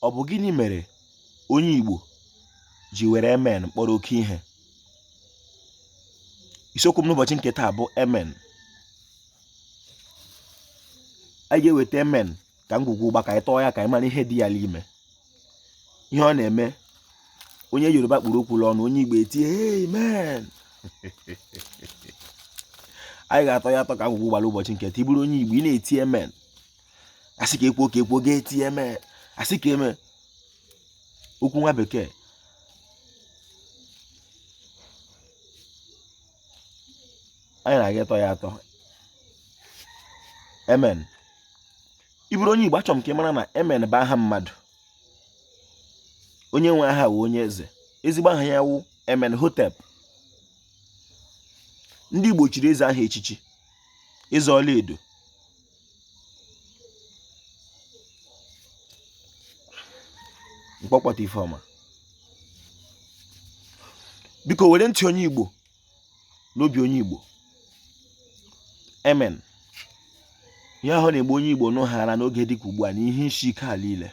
Ọ bụ gịnị mere onye Igbo ji were amen kpọrọ oke ihe? Isiokwu m n'ụbọchị nke taa bụ amen. Anyị ga-eweta amen ka ngwugwu ụgba ka anyị tọọ ya ka anyị mara ihe dị ya n'ime. Ihe ọ na-eme onye Yoruba kpụrụ okwu ọnụ onye Igbo etie amen. Anyị ga-atọ ya atọ ka ngwugwu ụgba ụbọchị nke taa. Ị bụrụ onye Igbo ị na-eti amen. Asị ka ekwuo ka ekwuo ga-eti amen. Asị ka eme okwu nwa bekee. Anyị na-aga ịtọ ya atọ. Amen. Ị bụrụ onye Igbo achọrọ m ka ị mara na amen bụ aha mmadụ. Onye nwe aha wụ onye eze. Ezigbo aha ya wụ Amenhotep. Ndị Igbo chiri eze ahụ echichi eze ọlaedo. Mkpọkpọta Ifeọma, biko were ntị onye Igbo n'obi onye Igbo. Amen. Ihe ahụ na-egbu onye Igbo n'ụghara n'oge dịka ugbu a na ihe isi ike a niile.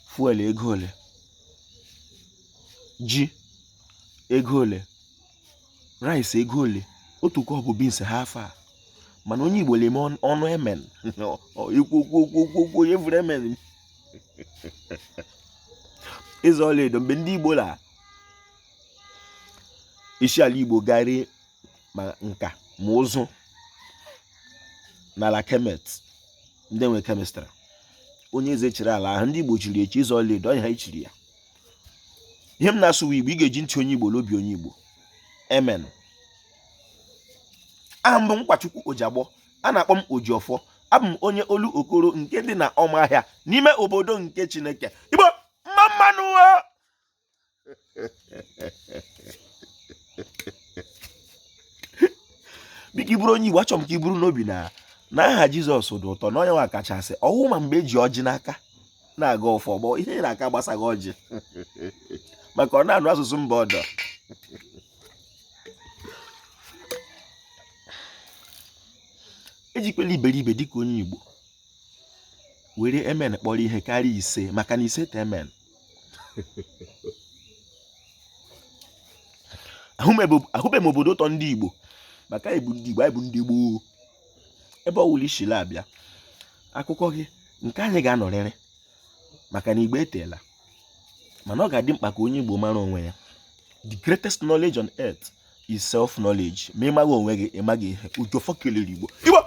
Fuel ego ole? Ji ego ole? Rice ego ole? Otu cup beans ha afọ a. Mana onye Igbo na-eme ọnụ amen. Ikwu okwu okwu okwu okwu onye vụrụ amen. Eze ọlaedo mgbe ndị Igbo na esi ala Igbo gari ma nka ma ụzụ n'ala Kemet ndị nwe chemistry onye eze chịrị ala ahụ ndị Igbo chiri echi eze ọlaedo ọnya ha chiri ya. Ihe m na-asụ Igbo ị ga-eji ntị onye Igbo n'obi onye Igbo. Amen. Aha m bụ Nkwachukwu Ojiagbọ, a na-akpọ m Ojiọfọ. Abụ m onye Olokoro nke dị na Ọmahịa n'ime obodo nke Chineke. Igbo mma mma nụ. Biko ị bụrụ onye Igbo achọrọ m ka i buru n'obi na na aha Jizọs dị ụtọ na onye nwa kachasị ọwụ ma mgbe eji ọjị n'aka na-aga ọfọ gbọ ihe na-aka gbasaghị ọjị maka ọ na-anụ asụsụ mba ọdọ. Ejikwela iberibe dịka onye Igbo were amen kpọrọ ihe karịa ise maka na ise ta amen. Ahụbeghị m obodo ụtọ ndị Igbo maka anyị bụ ndị Igbo, anyị bụ ndị gboo. Ebe ọ wụla i shila abịa akụkọ gị nke anyị ga-anọrịrị maka na Igbo eteela. Mana ọ ga-adị mkpa ka onye Igbo mara onwe ya. The greatest knowledge on earth is self knowledge. Ma ị maghị onwe gị, ị maghị ihe. Ojiọfọ kelere Igbo. Igbo.